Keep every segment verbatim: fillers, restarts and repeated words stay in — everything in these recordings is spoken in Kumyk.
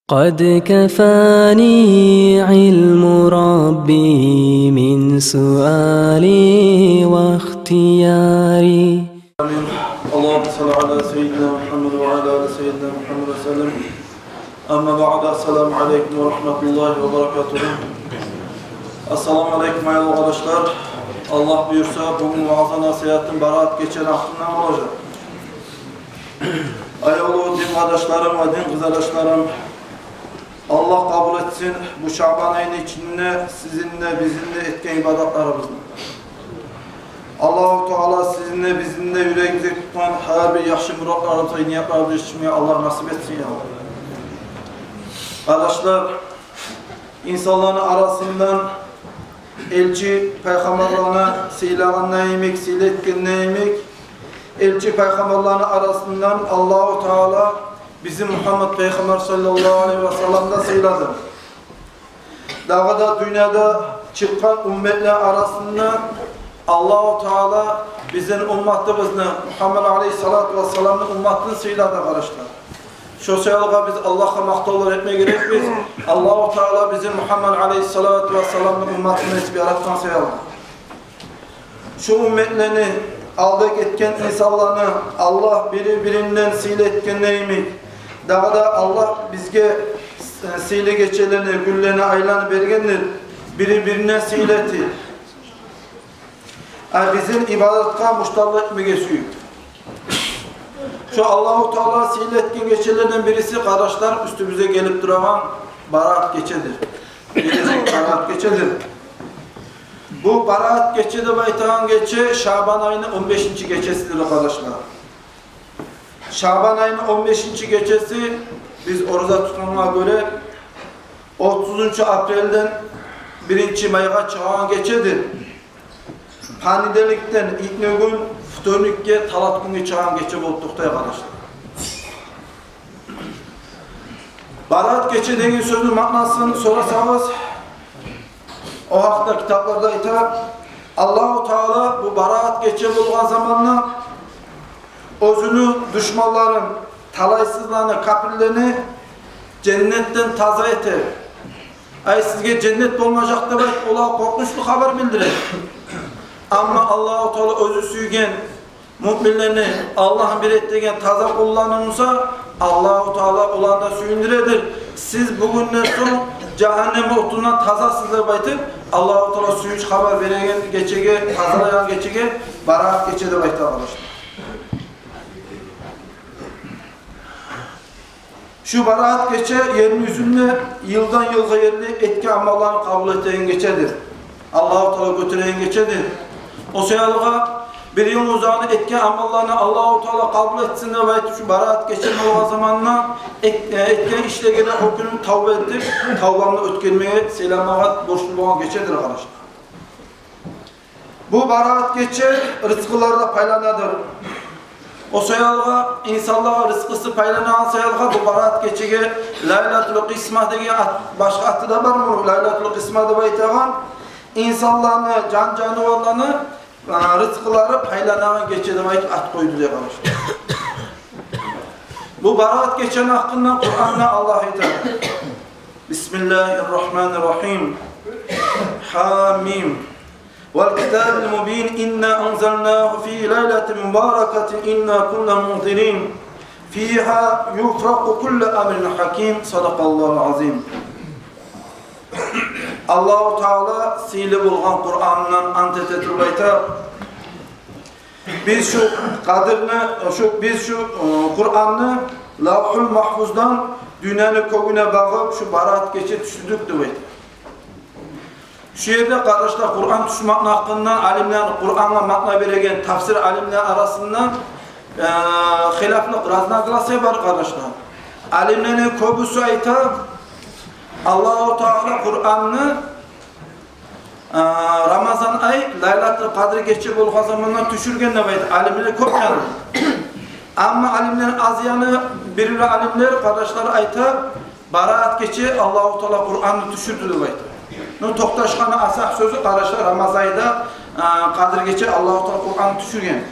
قد كفاني علم ربي من سؤالي واختياري. آمين. اللهم صل على سيدنا محمد وعلى آل سيدنا محمد وسلم. أما بعد، السلام عليكم ورحمة الله وبركاته. Ассаламу алейкум, аявлу къардашлар. Аллагь буюрса, бугюн ваъза-насигьатым Бараат гечени гьакъындан болажакъ. Аявлу дин къардашларым ва дин къызардашларым, Аллагь къабул этсин бу Шабан айны ичинде сизин де, бизин де этген ибадатларыбызны. Аллагьу Таала сизин де, бизин де юрегибизге тутгъан гьар бир яхшы муратларыбызгъа, ниятларыбызгъа етишмеге Аллагь насип этсин, я Аллагь. Къардашлар, инсанланы арасындан элчи пайхаммарланы сыйлагъанда йимик, сыйлы этгенде йимик, элчи пайхаммарланы арасындан Аллагьу Таала бизин Мугьаммад пайхаммар саллаллагьу алайгьи ва салламны да сыйлады. Дагъы да дюньяда чыкъгъан умметлер арасындан Аллагьу Таала бизин умматыбызны, Мугьаммад алайгьиссалату вассаламны умматын сыйлады, къардашлар. Шо саялы биз Аллагьгъа макътавлар этме герекбиз, Аллагьу Таала бизин Мугьаммад алайгьиссалату вассаламны умматын этип яратгъан саялы. Шу умметлени алда гетген инсанланы Аллагь бири-биринден сыйлы этгенде йимик, дагъы да Аллагь бизге сыйлы гечелени, гюнлени, айланы бергендир, бири-бирине сыйлы этип. А бизин ибадатгъа муштарлыкъ этмеге сююп. Шо Аллагьу Таала сыйлы этген гечелерден бириси, къардашлар, уьстюбюзге гелип турагъан Бараат гечедир. Гележек Бараат гечедир. Бу Бараат гече деп айтагъан гече Шабан айны он бешинчи гечесидир, къардашлар. Шабан айны он бешинчи гечеси, биз ораза тутгъангъа гёре, отузунчу апрелден биринчи майгъа чыгъагъан гечедир. Понедельникден итнигюн, вторникге, талатгюнге чыгъагъан гече болуп токътай, къардашлар. Бараат гече деген сёзню маънасын сорасагъыз, о гьакъда китапларда айта, Аллагьу Таала бу Бараат гече болгъан заманда оьзюню душманларын, талайсызланы, капирлени женнетден таза эте. Ай, сизге женнет болмажакъ деп айтып, олагъа къоркъунчлу хабар билдире. Амма Аллагьу Таала оьзю сюйген муъминлени, Аллагьны бир этеген таза къулланы буса, Аллагьу Таала оланы да сююндюредир. Сиз бугюнден сонг жагьаннем отундан тазасыз деп айтып, Аллагьу Таала сююнч хабар береген гечеге, тазалайгъан гечеге Бараат гече деп айта, къардашлар. Шу Бараат гече ерни юзюнде йылдан йылгъа ерли этген амалланы къабул этеген гечедир. Аллагьу Таала гётереген гечедир. О саялы бир йыл узагъына этген амалланы Аллагьу Таала къабул этсин деп айтып, шу Бараат гече болгъан заманда эт-, э, этген ишлеге де о гюн тавба этип, тавбаны оьтгермеге, сыйламагъа борчлу болгъан гечедир, къардашлар. Бу Бараат гече рызкъылар да пайланадыр. О саялы инсанланы рызкъысы пайланагъан саялы бу Бараат гечеге Лайлатул Къисма деген ат, башгъа аты да бар муну, Лайлатул Къисма деп айтагъан, инсанланы, жан-жаныварланы, а, рызкъылары пайланагъан гече деп айтып ат къойду дей, къардашлар. Бу Бараат гечени гьакъында Къуранда Аллагь айта: بسم الله الرحمن الرحيم. حم. والكتاب المبين. إنا أنزلناه في ليلة مباركة إنا كنا منذرين. فيها يفرق كل أمر حكيم. صدق الله العظيم. Аллагьу Таала сыйлы болгъан Къуранындан ант эте туруп айта: Биз шу Къадирни, шу, биз шу, э, Къуранны Лавгьул Магьфуздан дюньяны кёгюне багъып, шу Бараат гече тюшюрдюк деп айта. Шу ерде, къардашлар, Къуран тюшмекни гьакъында алимлер, Къурангъа маъна береген тафсир алимлер арасында, э, хилафлыкъ, разногласия бар, къардашлар. Алимлени кёбюсю айта, Аллагьу Таала Къуранны А, Рамазан ай, Лайлатул Къадир гече болгъан заманда тюшюрген деп айта алимлер кёп яны. Амма алимлер аз яны, бир-бир алимлер, къардашлар, айта, Бараат гече Аллагьу Таала Къуранны тюшюрдю деп айта. Ну, токъташгъаны, асагь сёзю, къардашлар, Рамазан айда, а, Къадир гече Аллагьу Таала Къуранны тюшюрген.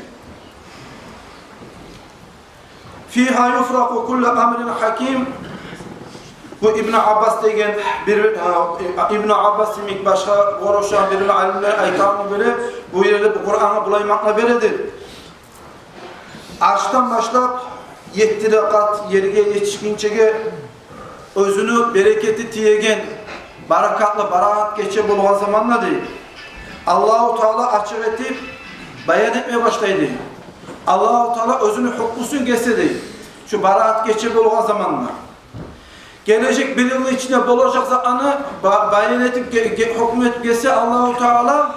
فيها يفرق كل أمر حكيم. Бу Ибну Аббас деген бир, э, Ибну Аббас йимик башгъа къурайшдан бир алимлер айтагъангъа гёре, бу ерде бу Къурангъа булай маъна бередир. Аршдан башлап етти де къат ерге етишгинчеге оьзюню берекети тиеген, баракатлы бараат гече болгъан заманда, дей, Аллагьу Таала ачыкъ этип баян этме башлай, дей. Аллагьу Таала оьзюню гьукмусун гесе, дей, шу бараат гече болгъан заманда. Гележек бир йылны ичинде болажакъ затланы ба-, баян этип ге-, ге-, гьукму этип гесе Аллагьу Таала,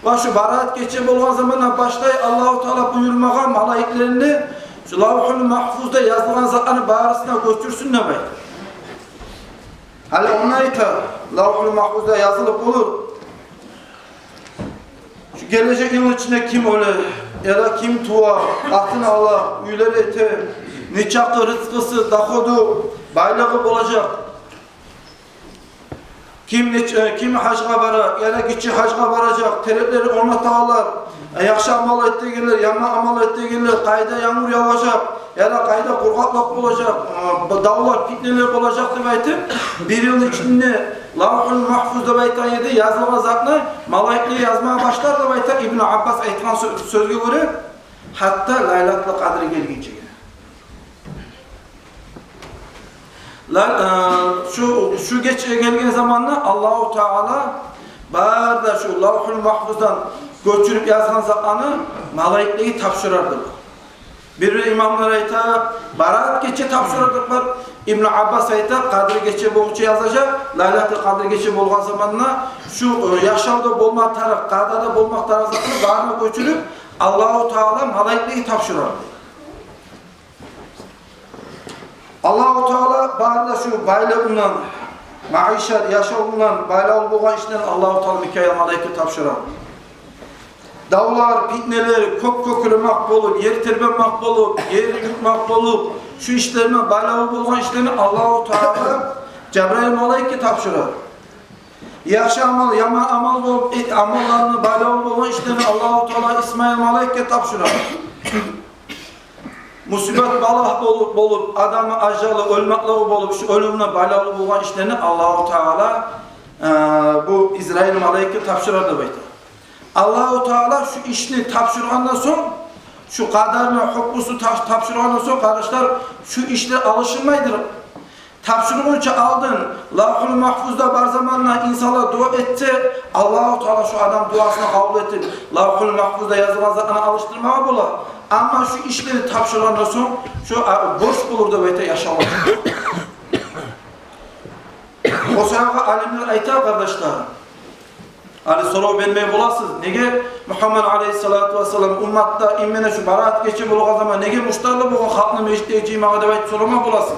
ва шу бараат гече болгъан замандан башлай Аллагьу Таала буюрмагъа малайиклерине шу Лавгьул Магьфузда язылгъан затланы барысын да гёчюрсюн деп айта. Гьали ону айта, Лавгьул Магьфузда язылып болур. Шу гележек йылны ичинде ким оьле, яда ким тува, къатын ала, уьйлер эте, нечакъы рызкъысы, доходу, байлыгъы болажакъ. Ким неч-, э, ким гьажгъа бара, яда гиччи гьажгъа баражакъ, тереклер орнаталар, э, яхшы амал этегенлер, яман амал этегенлер, къайда янгур яважакъ, яда къайда къургъакълыкъ болажакъ, э, бу давлар, питнелер болажакъ деп айтып, бир йылны ичинде Лавгьул Магьфуз деп айтагъан ерде язылгъан затны малайиклер язмагъа башлар деп айта Ибну Аббас айтгъан сё-, сёзге гёре, гьатта Лайлатул Къадр гелгинчеге. Ла-, э, шу, шу гече гелген заманда Аллагьу Таала бары да шу Лавгьул Магьфуздан гёчюрюп язгъан затланы малайиклеге тапшурар деп. Бир-бир имамлар айта, бараат гече тапшурар деп бар. Ибну Аббас айта, Къадр гече болгъунча язажакъ, Лайлатул Къадр гече болгъан заманда шу, э, яшавда болмакъ тарыкъ, къадада болмакъ тарыкъ затланы барын да гёчюрюп, Аллагьу Таала малайиклеге тапшурар. Аллагьу Таала бары да шу байлыгъындан, маишат, яшавундан, байлавлу болгъан ишлерин Аллагьу Таала Микаил малайикге тапшура. Давлар, питнелер, кёк кёкремек болуп, ер тербемек болуп, ер ютмакъ болуп, шу ишлерден, байлавлу болгъан ишлерин Аллагьу Таала Жабраил малайикге тапшура. Яхшы амал, яман амал болуп, э, амалланы байлавлу болгъан ишлерин Аллагьу Таала Исмаил малайикге тапшура. Мусибат, балагь болуп, болуп, адамны ажалы, оьлмеклиги болуп, шу оьлюмге байлавлу болгъан ишлерин Аллагьу Таала, э, бу Израил малайикге тапшура деп айта. Аллагьу Таала шу ишни тапшургъандан сонг, шу къадарны, гьукмусун тап-, тапшургъандан сонг, къардашлар, шу ишлер алышынмайдыр. Тапшургъунча алдын Лавгьул Магьфузда бар заманда инсанлар дуа этсе, Аллагьу Таала шу адам дуасын къабул этип, Лавгьул Магьфузда язылгъан затланы алышдырмагъа бола. Амма шу ишлени тапшургъандан сонг, шу, а, бош болур деп айта яшавлар. О саялы алимлер айта, къардашлар, гьали сорав бермей боласыз, неге Мугьаммад алейгьиссалату вассалам умматда именно шу бараат гече болгъан заман неге муштарлы болгъан халкъны межитге жыймагъа деп айтып сорама боласыз.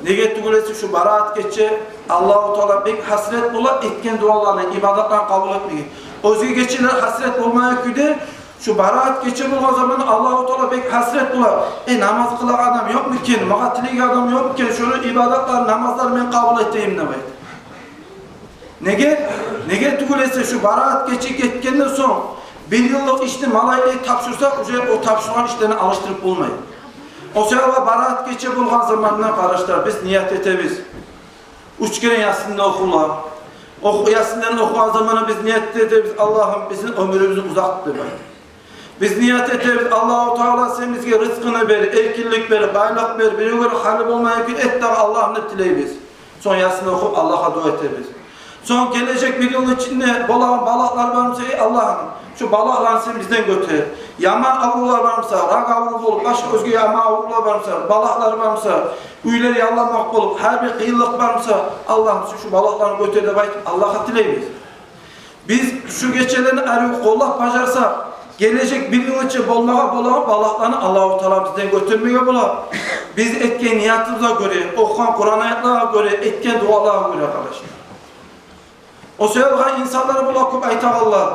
Неге тюгюл эсе шу бараат гече Аллагьу Таала бек гьасирет бола этген дуаланы, ибадатланы къабул этмеге. Оьзге гечелер гьасирет болмайгъан кюйде, шу бараат гече болгъан заман Аллагьу Таала бек гьасирет бола. Э, намаз къылагъан адам ёкъму экен, магъа тилейген адам ёкъму экен, шону ибадатларын, намазларын мен къабул этейим деп айта. Неге? Неге тюгюл эсе шу бараат гече гетгенден сонг, бир йыллыкъ ишни малайиклеге тапшурса, уже о тапшургъан ишлени алышдырып болмай. О саялы бараат гече болгъан заманда, къардашлар, биз ният этебиз. Уьч керен Ясинни охула. Оху-, Ясинни охугъан заманда биз ният этебиз: Аллагьым, бизин оьмюрюбюзню узарт деп айтып. Биз ният этебиз: Аллагьу Таала, сен бизге рызкъыны бер, эркинлик бер, байлыкъ бер, биревге гьали болмайгъан кюй эт дагъы, Аллагьым, деп тилейбиз. Сонг Ясинни охуп, Аллагьгъа дуа этебиз. Сонг гележек бир йылны ичинде болагъан балагьлар бар буса, эй Аллагьым, шу балагьланы сен бизден гётер. Яман аврувлар бар буса, рак аврув болуп, башгъа оьзге яман аврувлар бар буса, балагьлар бар буса, уьйлер ялланмакъ болуп, гьар бир къыйынлыкъ бар буса, Аллагьым, сен шу балагьланы гётер деп айтып, Аллагьгъа тилейбиз. Биз шу гечелени арив къоллап бажарсакъ, гележек бир йыл ичинде болмагъа болагъан балагьланы Аллагьу Таала бизден гётермеге бола. Биз этген ниятыбызгъа гёре, охугъан Къуран аятлагъа гёре, этген дуалагъа гёре, къардашлар. О саялы инсанлар бола кёп айтагъанлар: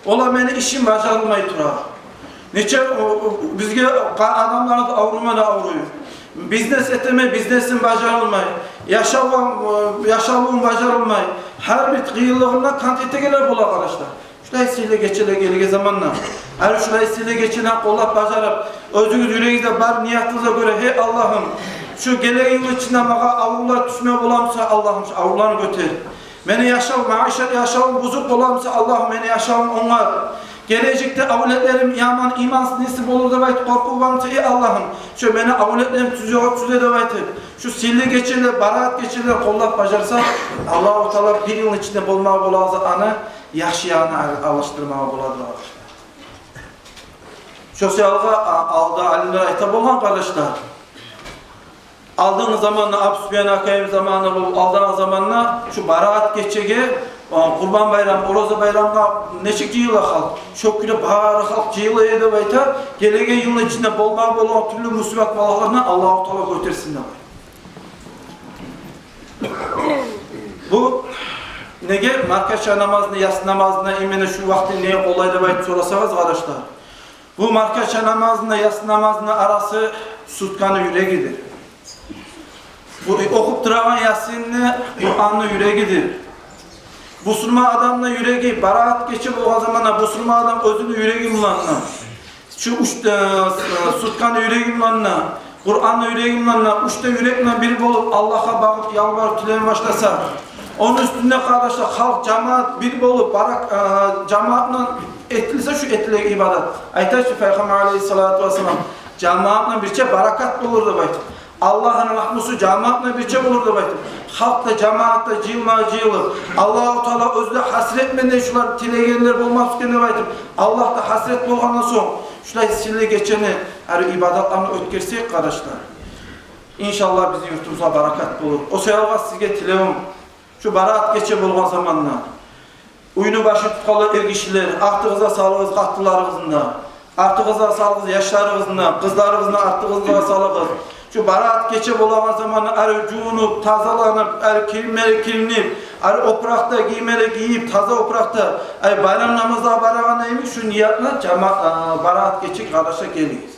«Валлагь, мени ишим бажарылмай тура. Нече, о, о, бизге къа-, адамлар аврума да авруй. Бизнес этемен, бизнесим бажарылмай. Яшавум, э, яшавум бажарылмай». Гьар бир къыйынлыгъына кант этегенлер бола, къардашлар. Шулай сыйлы гечелер гелген заманда, гьали шулай сыйлы гечени къоллап бажарып, оьзюгюз юрегигизде бар ниятыгъызгъа гёре: «Гьей Аллагьым, Шу гелеген йыл ичинде магъа аврувлар тюшме боламса, Аллагьым, шу аврувланы гётер. Мени яшав, маишат яшавум бузукъ боламса, Аллагьым, мени яшавумну онгар. Гележекде авлетлерим яман, имансыз неси болур деп айтып къоркъув бармса, эй Аллагьым, шу мени авлетлерим тюз ёлгъа тюзе деп айтып, шу сыйлы гечени, бараат гечени къоллап бажарса, Аллагьу Таала бир йылны ичинде болмагъа болагъан затны яхшы ягъына ал-, алышдырмагъа боладыр, къардашлар. Шо саялы а-, алда алимлер айта болгъан, къардашлар. Алдынгъы заманда, Абусупиян акъайым заманы болуп, алдагъы заманда шу бараат гечеге, а, Къурбан байрам, Ораза байрамгъа нечик жыйыла халкъ? Шо кюйде бары халкъ жыйыла эди деп айта. Гелеген йылны ичинде болмагъа болагъан тюрлю мусибат-балагьланы Аллагьу Таала гётерсин деп айта. Бу неге маркача намазны, яссы намазны именно шу вакъти неге къолай деп айтып сорасагъыз, къардашлар. Бу маркача намазны, яссы намазны арасы сутканы юрегидир. Бу охуп турагъан ясинни, Къуранны юрегидир. Бусурман адамны юреги, бараат гече болгъан заманда бусурман адам оьзюню юреги булан да, шу уьч де, э, сутканы юреги булан да, Къуранны юреги булан да, уьч де юрек булан бир болуп, Аллагьгъа багъып, ялбарып, тилеме башласа, ону уьстюнде, къардашлар, халкъ, жамаат бир болуп, барак-, э, жамаат булан этилсе шу этилеген ибадат. Айтачы Пайхаммар алейгьиссалату вассалам, жамаат булан бирче баракат болур деп айтып. Аллагьны рагьмусу жамаат булан бирче болур деп айтып. Халкъ да, жамаат да жыйылма жыйылып, Аллагьу Таала оьзю де гьасиретмен деп шулар тилегенлер болмас экен деп айтып, Аллагь да гьасирет болгъандан сонг, шулай сыйлы гечени, гьар ибадатланы оьтгерсек, къардашлар, иншаллагь, бизин юртубузгъа баракат болур. О саялы сизге тилевюм, шу бараат гече болгъан заманда, уьйню башын тутгъанлар, эргишилер, артыгъызгъа салыгъыз къатынларыгъызны да, артыгъызгъа салыгъыз яшларыгъызны да, къызларыгъызны артыгъызгъа салыгъыз. Шу бараат гече болагъан заманда ари жувунуп, тазаланып, ари кийимлери кийинип, ари опуракъда гийимлери гийип, таза опуракъда, ари байрам намазлагъа барагъанда йимик, шу ният булан жама-, а, бараат гече, къардашлар, гелигиз.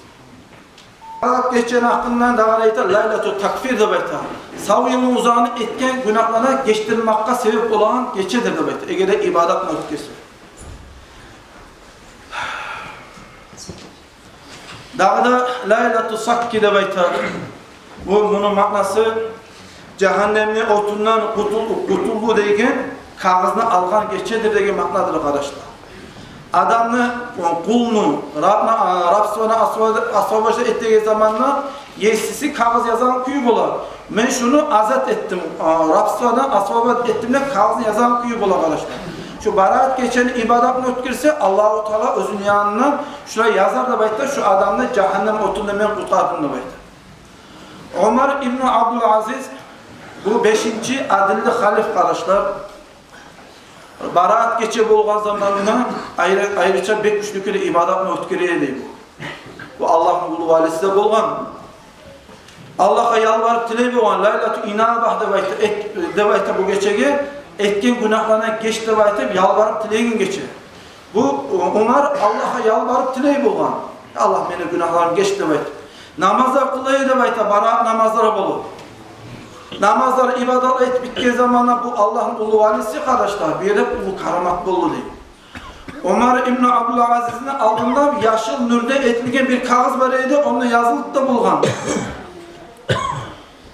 Бараат гечени гьакъында дагъы айта, Лайлату Такфир деп айта. Сав йылны узагъына этген гюнагьланы гечдирмакъгъа себеп болагъан гечедир деп айта, эгер де ибадат булан оьтгерсе. Дагъы да Лайлату Сакки деп айта. Бу, муну маънасы жагьаннемни отундан къутул-, къутулду деген кагъызны алгъан гечедир деген маънадыр, къардашлар. Адамны, къулну, рабны, а, рабстводан освобод-, освобождать этеген заманда есиси кагъыз язагъан кюй бола. Мен шуну азат этдим, а, рабстводан освободить этдим деп кагъызны язагъан кюй бола, къардашлар. Шу бараат гечени ибадатын оьтгерсе, Аллагьу Таала оьзюню янындан шулай язар деп айта, шу адамны жагьаннем отундан мен къутгъардым деп айта. Омар ибну Абдул Азиз, бу бешинчи адилли халиф, къардашлар, бараат гече болгъан заманына айры-, айрыча бек гючлю кюйде ибадатын оьтгере эди бу. Бу Аллагьны уллу валиси де болгъан. Аллагьгъа ялбарып тилей болгъан, Лайлату Инабагь деп айта, эт-, деп айта бу гечеге, этген гюнагьларына геч деп айтып, ялбарып тилейген гече. Бу Омар Аллагьгъа ялбарып тилей болгъан, Аллагь, мени гюнагьларым геч деп айтып. Намазлар къыла эди деп айта, бараат намазлар болуп. Намазлар, ибадат этип битген заманда бу Аллагьны уллу валиси, къардашлар, бу ерде уллу карамат болду дей. Омар ибну Абдул Азизни алдында яшыл нюрден этилген бир кагъыз бар эди, онда язылып да болгъан.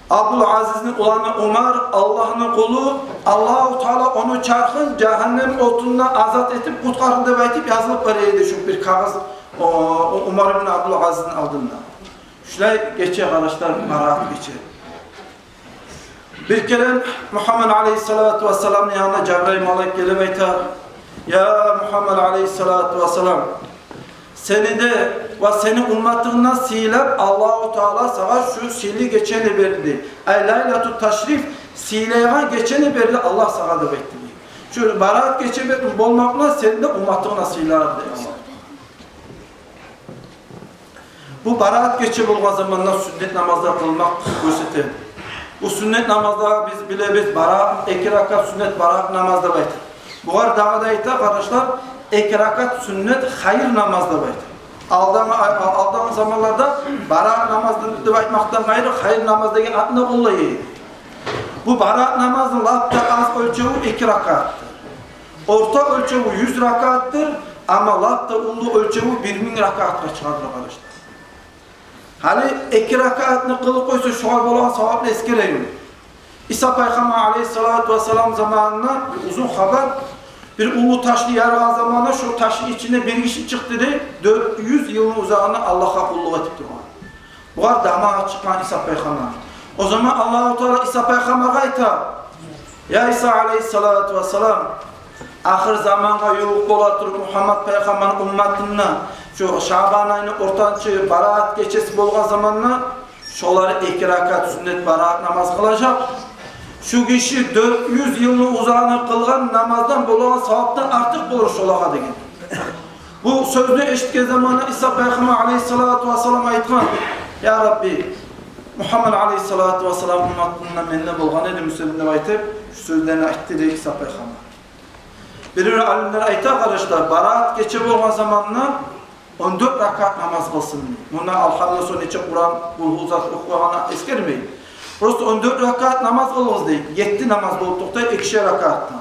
Абдул Азизни уланы Омар Аллагьны къулу, Аллагьу Таала ону чархын жагьаннем отундан азат этип къутгъарды деп айтып язылып бар эди шу бир кагъыз, о, Омар ибну Абдул Азизни алдында. Шулай гече, къардашлар, бараат гече. Бир керен Мугьаммад алейгьиссалату вассаламны янына Жабрайыл малайик гелип айта: «Я Мугьаммад алейгьиссалату вассалам, сени де ва сени умматынгны да сыйлап, Аллагьу Таала сагъа шу сыйлы гечени берди. Ай, Лайлату Ташриф, сыйлайгъан гечени берди Аллагь сагъа», — деп айтды. «Шу бараат гече бе-, болмакъ булан сени де умматынгны да сыйлар», — деди Аллагь. Бу бараат гече болгъан заманда сюннет намазлар къылмакъ гёрсете. Бу сюннет намазлар, биз билебиз, бараат, эки ракаат сюннет бараат намаз деп айта. Бугъар дагъы да айта, къардашлар, эки ракаат сюннет хайыр намаз деп айта. Алдагъы, а-, алдагъы заманларда бараат намаз деп айтмакъдан къайры хайыр намаз деген атны къоллай эди. Бу бараат намазны лап да аз оьлчевю эки ракаатдыр. Орта оьлчевю юз ракаатдыр, амма лап да уллу оьлчевю бир минг ракаатгъа чыгъадыр, къардашлар. Гьали эки ракаатны къылып къойса, шогъар болагъан савапны эсгерейим. Иса пайхаммар алейгьиссалату вассалам заманында бир узун хабар, бир уллу ташны яргъан заманда шо ташны ичинде бир гиши чыкъды дей, дёрт юз йылны узагъына Аллагьгъа къуллукъ этип тургъан. Бугъар дамагъы чыкъгъан Иса пайхаммар. О заман Аллагьу Таала Иса пайхаммаргъа айта: «Я Иса алейгьиссалату вассалам, ахыр замангъа ювукъ бола туруп, Мугьаммат пайхаммарны умматында шо Шаъбан айны ортанчы Бараат гечеси болгъан заманда шолар эки ракаат сюннет Бараат намаз къылажакъ. Шу гиши дёрт юз йылны узагъына къылгъан намаздан болагъан савапдан артыкъ болур шолагъа», — деген. Бу сёзню эшитген заманда Иса пайхаммар алейгьиссалату вассалам айтгъан: «Я Рабби, Мугьаммат алейгьиссалату вассалам умматында мен де болгъан эдим, Муслим», — деп айтып, шу сёзлени айтды дей Иса пайхаммар. Бир-бир алимлер айта, къардашлар, Бараат гече болгъан заманда он дёрт ракаат намаз къылсын дей. Мунда Алгьамдан сонг нече Къуран, Къулгьу зат охугъанны эсгермей. Просто он дёрт ракаат намаз къылыгъыз дей. Етти намаз болуп токътай экишер ракаатдан.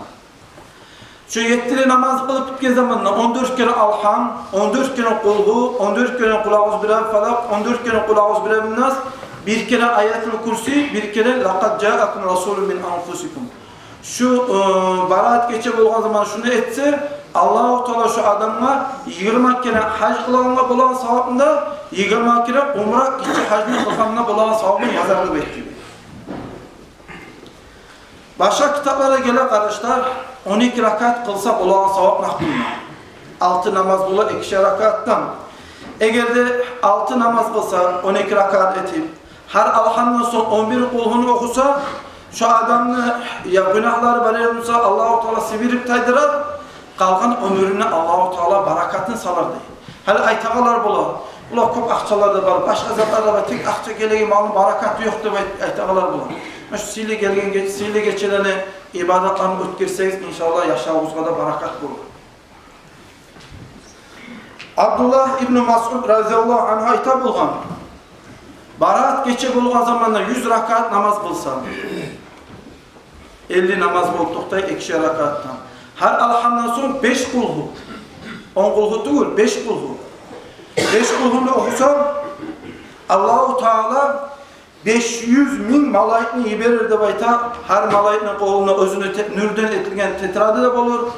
Шо етти де намаз къылып битген заманда он дёрт керен Алгьам, он дёрт керен Къулгьу, он дёрт керен Къул агъузу бираббил фалакъ, он дёрт керен Къул агъузу бираббин нас, бир керен Аятул Курси, бир керен Лакъад жаакум расулун мин анфусикум. Шу, э, Бараат гече болгъан заман шуну этсе, Аллагьу Таала шу адамгъа йигирма керен гьаж къылагъангъа болагъан савабын да, йигирма керен умра, гиччи гьажны къылгъангъа болагъан савабын язар деп айтды. Башгъа китапларда геле, къардашлар, он эки ракаат къылса болагъан савап гьакъында. Алты намаз бола экишер ракаатдан. Эгер де алты намаз къылса, он эки ракаат этип, гьар Алгьамдан сонг он бир Къулгьуну охуса, шо адамны я гюнагьлары бар эди буса, Аллагьу Таала сибирип тайдырар, къалгъан оьмюрюне Аллагьу Таала баракатын салар дей. Гьали айтагъанлар бола: «Булар кёп акъчалар да бар, башгъа затлар да бар, тек акъча гелеген малны баракаты ёкъ», — деп айт-, айтагъанлар бола. Муна шу сыйлы гелген ге-, сыйлы гечелени ибадатларын оьтгерсегиз, иншааллагь, яшавугъузгъа да баракат болур. Абдуллагь ибну Масъуд разияллагьу ангьу айта болгъан: Бараат гече болгъан заманда юз ракаат намаз къылса, элли намаз болуп токътай экишер ракаатдан. Гьар Алгьамдан сонг беш Къулгьу, он Къулгьу тюгюл, беш Къулгьу. Беш Къулгьуну охуса, Аллагьу Таала беш юз минг малайикни йиберер деп айта. Гьар малайикни къолунда оьзюню те-, нюрден этилген тетради де болур.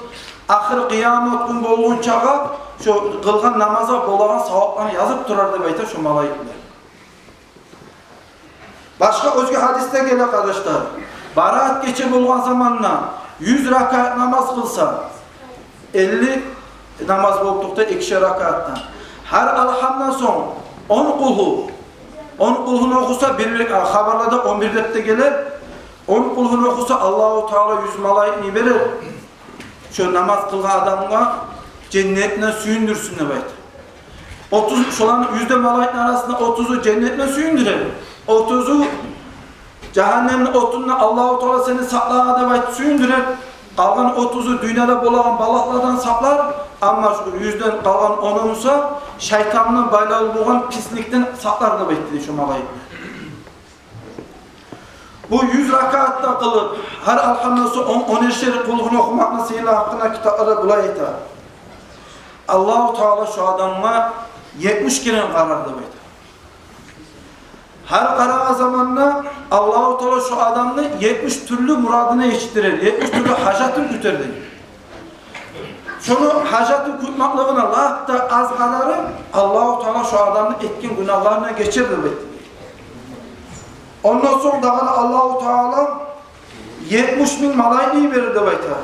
Ахыр къыямат гюн болгъунчагъа шо къылгъан намазгъа болагъан савапланы язып турар деп айта шо малайиклер. Башгъа оьзге гьадисде геле, къардашлар, Бараат гече болгъан заманда юз ракаат намаз къылса, элли намаз болуп токътай экишер ракаатдан. Гьар Алгьамдан сонг он Къулгьу, он Къулгьуну охуса, бир-бир, а, хабарларда он бир деп де геле, он Къулгьуну охуса, Аллагьу Таала юз малайикни йиберер шо намаз къылгъан адамгъа женнетинден сююндюрсюн деп айта. Отуз, шоланы юз де малайикни арасында отузу женнетинден сююндюрер, отузу жагьаннемни отундан Аллагьу Таала сени сакълагъангъа деп айтып сююндюрер. Къалгъан отузу дюньяда болагъан балагьлардан сакълар, амма шу юзден къалгъан ону буса шайтан булан байлавлу болгъан писликден сакълар деп айтды шо малайиклер. Бу юз ракаат да къылып, гьар Алгьамдан сонг он, он экишер Къулгьуну охумакъны сыйлы гьакъында китапларда булай айта: Аллагьу Таала шо адамгъа етмиш керен къарар деп айта. Гьар къарагъан заманда Аллагьу Таала шо адамны етмиш тюрлю мурадына етишдирер, етмиш тюрлю гьажатын кютер дей. Шону гьажатын кютмеклигине лап да аз къадары Аллагьу Таала шо адамны этген гюнагьларындан гечер деп айтды. Ондан сонг дагъы да Аллагьу Таала етмиш минг малайикни йиберер деп айта.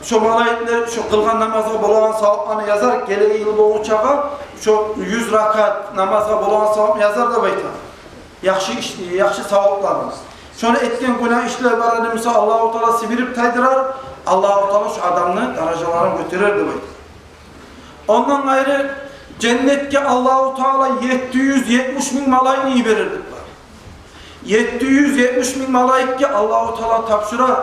Шо малайиклер шо къылгъан намазгъа болагъан савапланы язар, гелеген йыл болгъунчагъа шо юз ракаат намазгъа болагъан савапны язар деп айта. Яхшы иш, яхшы савапланы. Шону этген гюнагь ишлер бар эди буса, Аллагьу Таала сибирип тайдырар, Аллагьу Таала шо адамны даражаларын гётерер деп айта. Ондан къайры, женнетге Аллагьу Таала етти юз етмиш минг малайикни йиберер деп бар. Етти юз етмиш минг малайикге Аллагьу Таала тапшурар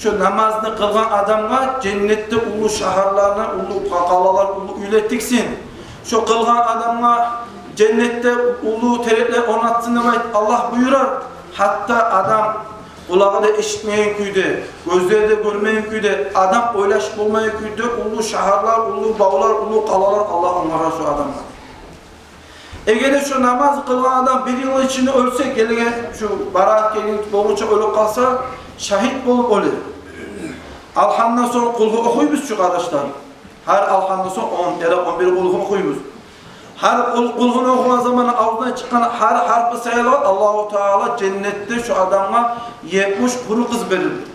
шо намазны къылгъан адамгъа женнетде уллу шагьарланы, уллу къа-, къалалар, уллу уьйлер тиксин. Шо къылгъан адамгъа женнетде уллу тереклер орнатсын деп айт-, Аллагь буюрар. Гьатта адам къулагъы да эшитмейген кюйде, гёзлери де гёрмейген кюйде, адам ойлашып болмайгъан кюйде уллу шагьарлар, уллу бавлар, уллу къалалар Аллагь онгарар шо адамгъа. Эгер де шо намаз къылгъан адам бир йыл ичинде оьлсе, гелген, шо Бараат гелген болгъунча оьлюп къалса, шагьит болуп оьлер. Алгьамдан сонг Къулгьу охуйбуз чу, къардашлар. Гьар алгьамдан сонг он яда он бир Къулгьу охуйбуз. Гьар Къул-, Къулгьуну охугъан заманда авзундан чыкъгъан гьар гьарпы саялы Аллагьу Таала женнетде шо адамгъа етмиш гьуру къыз берилди.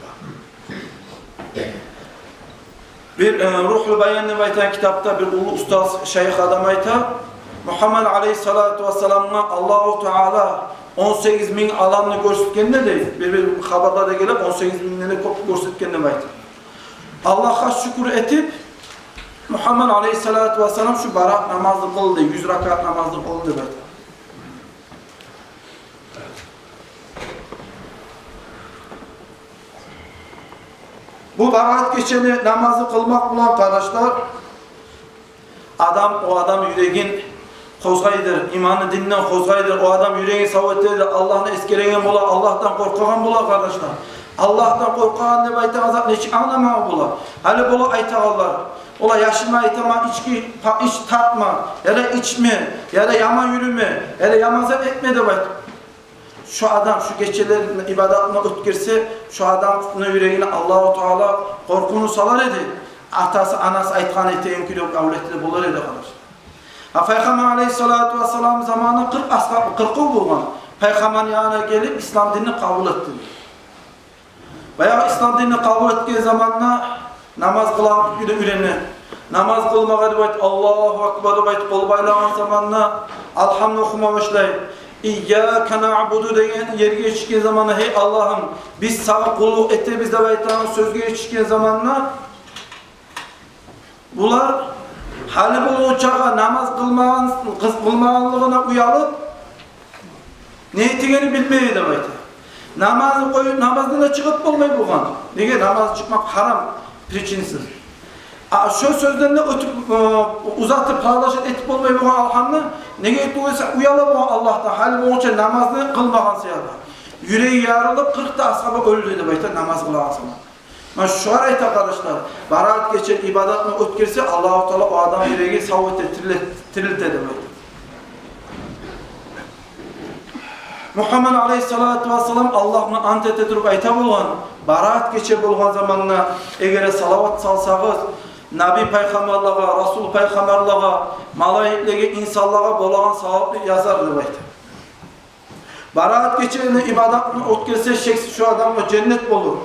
Бир, э, «Рухул Баян» деп айтагъан китапда бир уллу устаз, шайых адам айта, Мугьаммад алейгьиссалату вассаламгъа Аллагьу Таала он сегиз минг аламны гёрсетгенде, дей, бир-бир хабарларда геле, он сегиз мингден де кёп гёрсетген деп айта. Аллагьгъа шюкюр этип, Мугьаммад алейгьиссалату вассалам шу Бараат намазны къылды, юз ракаат намазны къылды деп айта. Бу Бараат гечени намазны къылмакъ булан, къардашлар, адам, о адам юрегин къозгъайдыр, иманны, динни къозгъайдыр, о адам юрегин сав этедир, Аллагьны эсгереген бола, Аллагьдан къоркъагъан бола, къардашлар. Аллагьдан къоркъагъан деп айтагъан зат нечик англамагъа бола? Гьали бола айтагъанлар, олар яшындан айтама, ички, па-, ич тартма, яда ичме, яда яман юрюме, яда яман зат этме деп айтып. Шо адам шо гечелерин ибадатына оьтгерсе, шо адамны юрегине Аллагьу Таала къоркъувну салар эди. Атасы, анасы айтгъан этеген кюйде авлети де болар эди, къардашлар. А Пайхаммар алейгьиссалату вассалам заманы къыркъ асгьаб, къыркъ къул болгъан. Пайхаммарны янына гелип, ислам динни къабул этди. Баягъы ислам динни къабул этген заманда намаз къылагъан кюйде уьйренди. Намаз къылмагъа деп айтып, «Аллагьу акбар» деп айтып, къол байлагъан заманда алгьамны охума башлай. «Ийяка наъбуду» деген ерге етишген заманда, «Гьей Аллагьым, биз сагъа къуллукъ этебиз» деп айтагъан сёзге етишген заманда, булар гьали болгъунчагъа намаз къылмагъан, къыз-, къылмагъанлыгъына уялып, не этегенин билмей деп айта. Намазны къоюп, намаздан да чыгъып болмай болгъан. Неге? Намаз чыкъмакъ гьарам, причинасыз. А шо сёзден де оьтюп, э, узатып, продолжать этип болмай болгъан алгьамны. Неге тюгюл эсе, уяла болгъан Аллагьдан, гьали болгъунча намазны къылмагъан саялы. Юреги ярылып, къыркъ да асгьаба оьлдю деп айта, намаз къылагъан саялы. Мана шогъар айта, къардашлар, Бараат гече ибадатына оьтгерсе, Аллагьу Таала о адам юрегин сав эте, тирилте, тирилте деп айта. Мугьаммад алейгьиссалату вассалам Аллагьны ант эте туруп айта болгъан, Бараат гече болгъан заманда, эгер салават салсагъыз, наби пайхаммарлагъа, расул пайхаммарлагъа, малайиклеге, инсанлагъа болагъан савапны язар деп айта. Бараат гечени ибадатына оьтгерсе, шексиз шо адамгъа женнет болур.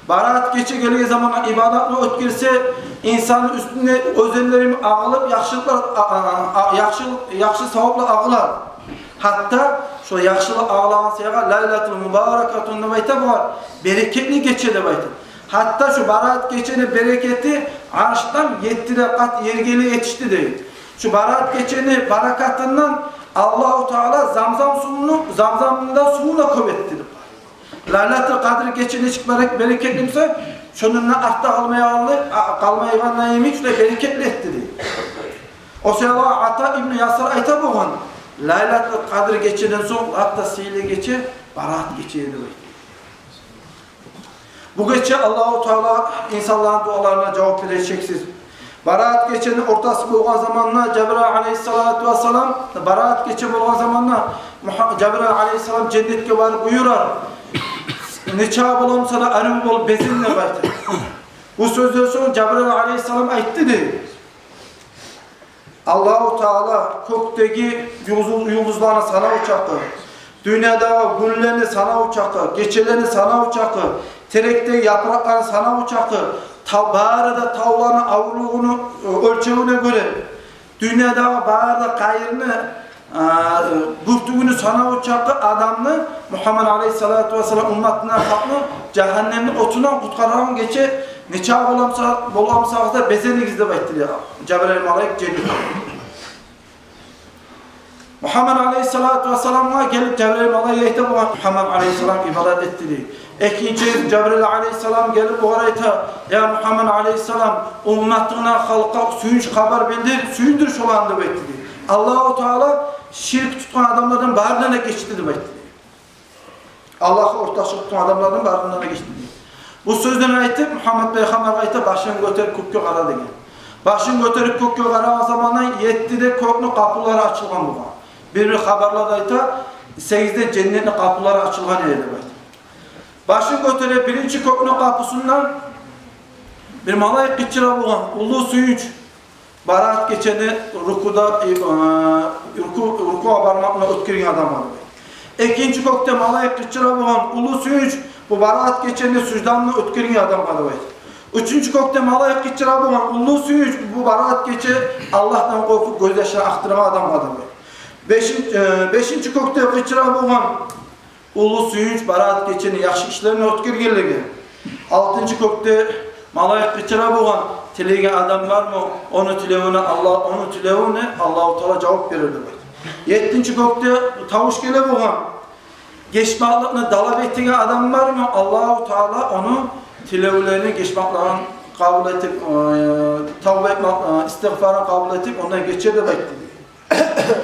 Бараат гече гелген заманда ибадатына оьтгерсе, инсанны уьстюне оьзенлер йимик агъылып, яхшылыкълар, а, а, а, яхшы, яхшы саваплар агъылар. Гьатта шо яхшылыкъ агъылагъан саялы «Лайлатул мубаракатун» деп айта бугъар, берекетли гече деп айта. Гьатта шо Бараат гечени берекети аршдан етти де къат ерге етишди дей. Шо Бараат гечени баракатындан Аллагьу Таала Замзам сувуну, Замзамны да сувуну кёп этди деп. Лайлатул Къадр гече нечик берек-, берекетли буса, шондан артда къалмайгъанлы, а, къалмайгъанлай йимик шулай берекетли этди дей. О саялы Ата ибну Ясар айта болгъан, Лайлатул Къадр гечеден сонг лап да сыйлы гече Бараат гече эди деп айта. Бу гече Аллагьу Таала инсанланы дуаларына жавап бере шексиз. Бараат гечени ортасы болгъан заманда Жабраил алейгьиссалату вассалам, Бараат гече болгъан заманда Муха-, Жабраил алейгьиссалам женнетге барып буюрар: «Нечакъы боламса да арив бол, безен», — деп айта. Бу сёзден сонг Жабраил алейгьиссалам айтды дей: Аллагьу Таала кёкдеги юлдуз-, юлдузланы санаву чакъы, дюньядагъы гюнлени санаву чакъы, гечелени санаву чакъы, терекдеги япыракъланы санаву чакъы, та-, бары да тавланы авурлугъуну, э, оьлчевюне гёре, дюньядагъы бары да къайырны, э, бюртюгюню санаву чакъы адамны, Мугьаммад алейгьиссалату вассалам умматына, халкъны жагьаннемни отундан къутгъарагъан гече нечакъы боламса, боламсагъыз да безенигиз деп айтды дей Жабраил малайик женнетде. Мугьаммад алейгьиссалату вассаламгъа гелип Жабраил малайик айта бугъар, Мугьаммад алейгьиссалам ибадат этди дей. Экинчи Жабраил алейгьиссалам гелип бугъар айта: «Я Мугьаммад алейгьиссалам, умматынгны, халкъгъа сююнч хабар билдир, сююндюр шоланы», — деп айтды дей. Аллагьу Таала ширк тутгъан адамлардан барындан да гечди деп айтды дей. Аллагьгъа ортакъчылыкъ тутгъан адамлардан барындан да гечди дей. Бу сёзлени айтып, Мугьаммад пайхаммаргъа айта: «Башынгны гётерип кёкге къара», — деген. Башын гётерип кёкге къарагъан заманда етти де кёкню къапулары ачылгъан болгъан. Бир-бир хабарларда айта, сегиз де женнетни къапулары ачылгъан эди деп айта. Башын гётере биринчи кёкню къапусундан, бир малайик къычыра болгъан уллу сююнч, Бараат гечени рукуда, э, руку-, рукугъа бармакъ булан оьтгерген адамгъа деп айта. Экинчи кёкде малайик къычыра болгъан уллу сююнч, бу Бараат гечени сужда булан оьтгерген адамгъа деп айта. Уьчюнчю кёкде малайик къычыра болгъан уллу сююнч, бу Бараат гече Аллагьдан къоркъуп гёзьяшларын акъдыргъан адамгъа деп айта. Бешин-, э, бешинчи кёкде къычыра болгъан уллу сююнч Бараат гечени яхшы ишлерин оьтгергенлеге. Алтынчы кёкде малайик къычыра болгъан, тилеген адам бармы, ону тилевюне Аллагь, ону тилевюне Аллагьу Таала жавап берер деп айта. Еттинчи кёкде тавуш геле болгъан, гечмекликни талап этеген адам бармы, Аллагьу Таала ону тилевлерин, гечмеклерин къабул этип, э, тавба этмек, э, истигъфарын къабул этип, ондан гечер деп айтды.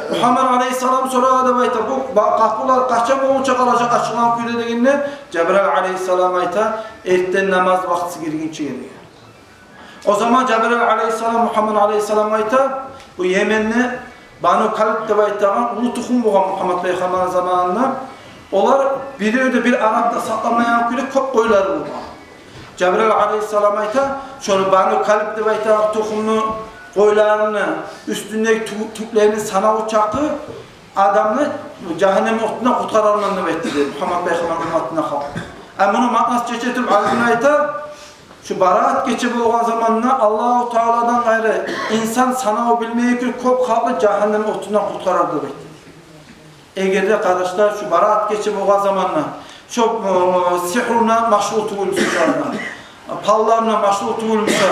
Мугьаммад алейгьиссалам сорай деп айта, бу ба-, къапулар къачан болгъунча къалажакъ ачылгъан кюйде дегенде, Жабраил алейгьиссалам айта, эртен намаз вакътиси гиргинчеге деген. О заман Жабраил алейгьиссалам Мугьаммад алейгьиссаламгъа айта, бу Йеменде Бану Калб деп айтагъан уллу тухум болгъан Мугьаммад пайхаммарны заманында. Олар бирев де бир арапны сакъламайгъан кюйде кёп къойлары болгъан. Жабраил алейгьиссалам айта, шону Бану Калб деп айтагъан тухумну къойларыны уьстюндеги тю-, тюклерини санаву чакъы адамны жагьаннем отундан къутгъарарман деп айтды дей Мугьаммад пайхаммар умматындан халкъ. А муну маънасы чечетип алимлер айта, шу Бараат гече болгъан заманда Аллагьу Тааладан къайры инсан санаву билмейген кюй кёп халкъны жагьаннем отундан къутгъарар деп айтды. Эгер де, къардашлар, шу Бараат гече болгъан заманда, шу, э, сигьруна машгъул тюгюл буса шу адам, палларына машгъул тюгюл буса,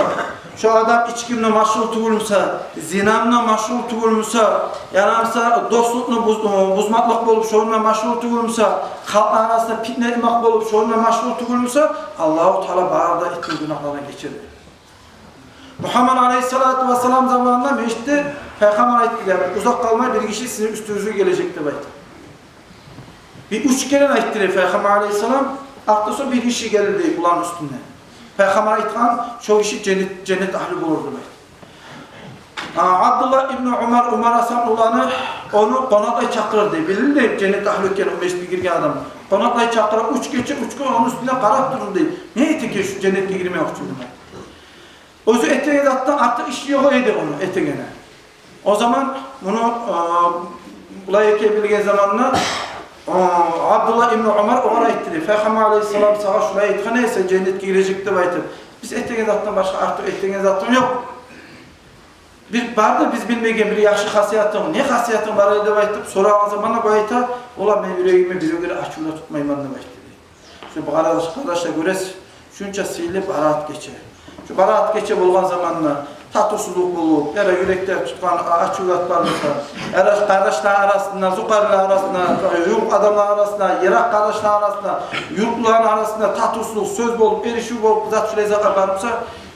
шу адам ичкине машгъул тюгюл буса, зинана машгъул тюгюл буса, яна буса дослукъну буз-, э, бузмакълыкъ болуп, шонда машгъул тюгюл буса, халкъны арасында питне этмек болуп, шонда машгъул тюгюл буса, Аллагьу Таала бары да этген гюнагьларына гечер. Мугьаммад алейгьиссалату вассалам заманында межитде пайхаммар айтды дей, узакъ къалмай бир гиши сизин уьстюгюзге гележек деп айтды. Бир уьч керен айтды дей пайхаммар алейгьиссалам, артда сонг бир гиши гелди дей буланы уьстюне. Пайхаммар айтгъан, шо гиши женнет, женнет агьлю болур деп айтды. А, Абдуллагь ибну Умар, Умар асгьабны уланы, ону къонакълай чакъырды дей. Билди дей женнет агьлю экенин о межитге гирген адам. Къонакълай чакъыра, уьч гече, уьч гюн ону уьстюне къарап турду дей. Не эте экен шу женнетге гирмек учун деп айтды. Оьзю этеген затдан артыкъ иш ёкъ эди ону этегени. О заман муну, э, булай экенин билген заманда, э, Абдуллагь ибну Умар огъар айтды дей, пайхаммар алейгьиссалам сагъа шулай айтгъан эсе, женнетге гирежек деп айтып, биз этеген затдан башгъа артыкъ этеген затым ёкъ. Бир барды биз билмеген бир яхшы хасиятынг, не хасиятынг бар эди деп айтып сорагъан заманда, бу айта, ола, мен юрегимни биревге де ачувда тутмайман деп айтды дей. Шо бу, къардашлар, гёресиз, шунча сыйлы Бараат гече. Шо Бараат гече болгъан заманда татывсузлукъ болуп, яда юрекде тутгъан а-, ачув зат бар буса, яда къардашлар арасында, зукъарлар арасында, ювукъ адамлар арасында, йыракъ къардашлар арасында, юртлуланы арасында татывсузлукъ, сёз болуп, эришив болуп, зат, шулай затлар бар буса,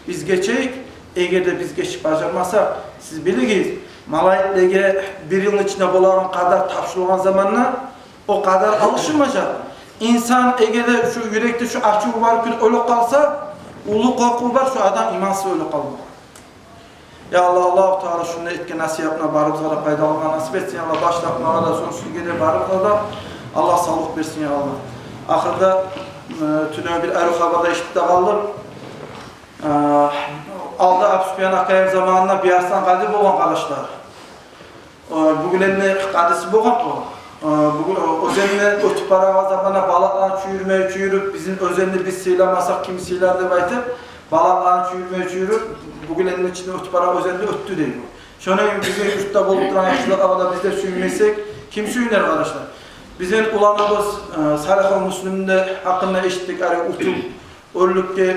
биз гечейик. Эгер де биз гечип бажармасакъ, сиз билигиз, малайиклеге бир йылны ичинде болагъан къадар тапшурулгъан заманда, о къадар алышынмажакъ. Инсан эгер де шу юрекде шу ачув бар кюйде оьлюп къалса, уллу къоркъув бар шу адам имансыз оьлюп къалмагъа. Я Аллагь, Аллагьу Таала шунда этген насигьатына барыбызгъа да пайдаланма насип этсин, я Аллагь, башлап магъа да, сонг сизге де, барыбызгъа да Аллагь савлукъ берсин, я Аллагь. Ахырда, э, тюнегюн бир арив хабар да эшитип де къалдым. Э, алда Абусупиян акъайны заманында Биярсан къади болгъан, къардашлар. Э, бугюн энни къадиси болгъан о. Э, бугюн о оьзенни оьтюп барагъан заманда балыкъланы чюйюрмей чюйюрюп, бизин оьзенни биз сыйламасакъ, ким сыйлар деп айтып, балыкъланы чюйюрмей чюйюрюп, бугюн энни ичинде оьтюп барагъан оьзенни оьтдю дей бу. Шону йимик бизин юртда болуп турагъан яхшылыкъгъа да биз де сююнмесек, ким сююнер, къардашлар? Бизин уланыбыз, э, Салигьул Муслимни гьакъында эшитдик, арив утуп, оьрлюкге